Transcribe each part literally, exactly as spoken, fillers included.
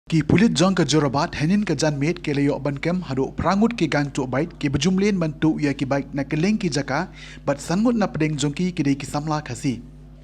Ki pulit jong ka Jorabat hynnin ka janmiet ki la ïoh ban kem haduh phra ngut ki gang tuh bike kiba ju mlien ban tuh ïa ki bike na kylleng ki jaka, bad san ngut na pdeng jong ki ki dei ki samla Khasi.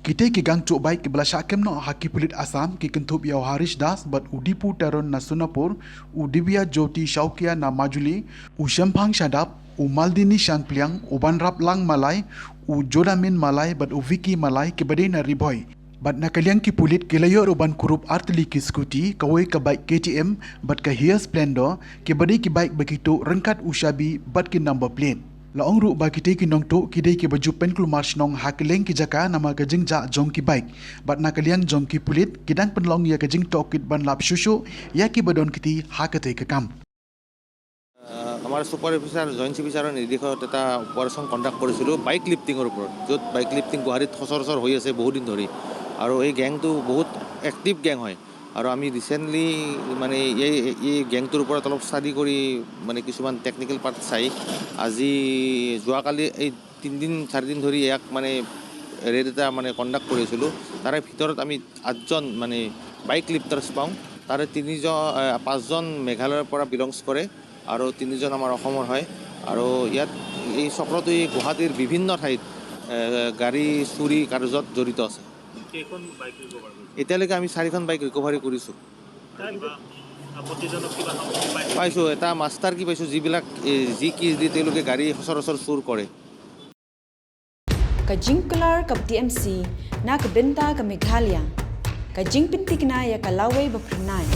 Kitei ki gang tuh bike kiba la shah kem noh ha ki pulit Assam ki kynthup ïa u Harish Das bad u Dipu Teron na Sonapur, u Divya Jyoti Shaukia na Majuli, u Shemphang Shadap, u Maldini Shanpliang, u Banrap Lang Malai, u Jodamin Malai bad u Vicky Malai kiba dei na Ri Bhoi. Bad na ka liang ki pulit ki la ïoh ruh ban kurup artylli ki scooty, kawei ka bike K T M bad ka Hero Splendor, kiba dei ki bike ba ki tuh ryngkat u shabi bad ki number plate. La ong ruh ba kitei ki nongtuh ki dei kiba ju pynkulmar shnong ha kylleng ki jaka namar ka jingjah jong ki bike. Bad na ka liang jong ki pulit ki dang pynlong ïa ka jingtohkit ban lap shuh shuh ïa kiba don kti ha katei ka kam. আহ, আমাৰ ছুপাৰ অফিচাৰ, জইণ্ট ছুপাৰ অফিচাৰৰ নিৰ্দেশত এটা অপাৰেশ্যন কণ্ডাক্ট কৰিছিলোঁ বাইক লিফটিঙৰ ওপৰত, য'ত বাইক লিফটিং গুৱাহাটীত সচৰাচৰ হৈ আছে বহুত দিন ধৰি। আৰু এই গেংটো বহুত এক্টিভ গেং হয়। আৰু আমি ৰিচেণ্টলি মানে এই এই গেংটোৰ ওপৰত অলপ ষ্টাডি কৰি মানে কিছুমান টেকনিকেল পাৰ্ট চাই আজি যোৱাকালি এই তিনিদিন চাৰিদিন ধৰি ইয়াক মানে ৰেড এটা মানে কণ্ডাক্ট কৰিছিলোঁ। তাৰে ভিতৰত আমি আঠজন মানে বাইক লিফটাৰ্ছ পাওঁ। তাৰে তিনিজন, আহ, পাঁচজন মেঘালয়ৰ পৰা বিলংছ কৰে আৰু তিনিজন আমাৰ অসমৰ হয়। আৰু ইয়াত এই চক্ৰটোৱে গুৱাহাটীৰ বিভিন্ন ঠাইত, আহ, গাড়ী চুৰি কাৰ্যত জড়িত আছে। কেইখন বাইক ৰিকভাৰ কৰিছে? এতিয়ালৈকে আমি চাৰিখন বাইক ৰিকভাৰী কৰিছোঁ। কিবা আপত্তিজনক কিবা সামগ্ৰী পাইছে? পাইছোঁ, এটা মাষ্টাৰ কি পাইছোঁ, যিবিলাক এ, যি কি দি তেওঁলোকে গাড়ী সচৰাচৰ চুৰ কৰে। Ka jingkular ka T M C na ka bynta ka Meghalaya. Ka jingpynthikna ïa ka lawei ba phyrnai.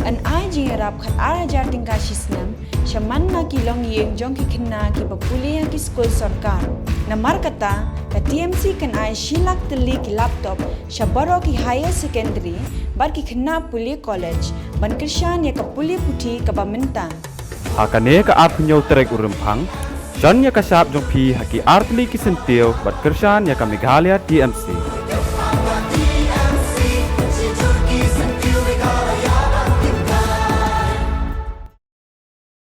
Yn ai jingïarap khat ar hajar tyngka shi snem sha man la ki longïing jong ki khynnah kiba pule ha ki skul sorkar. Namar kata, ka T M C kan ai shi lak tylli ki laptop sha baroh ki higher secondary bad ki khynnah pule college ban kyrshan ïa ka pule puthi kaba mynta. Ha kane ka arphew tarik u Rymphang, shon ïa ka shap jong phi ha ki artylli ki syntiew bad kyrshan ïa ka Meghalaya T M C.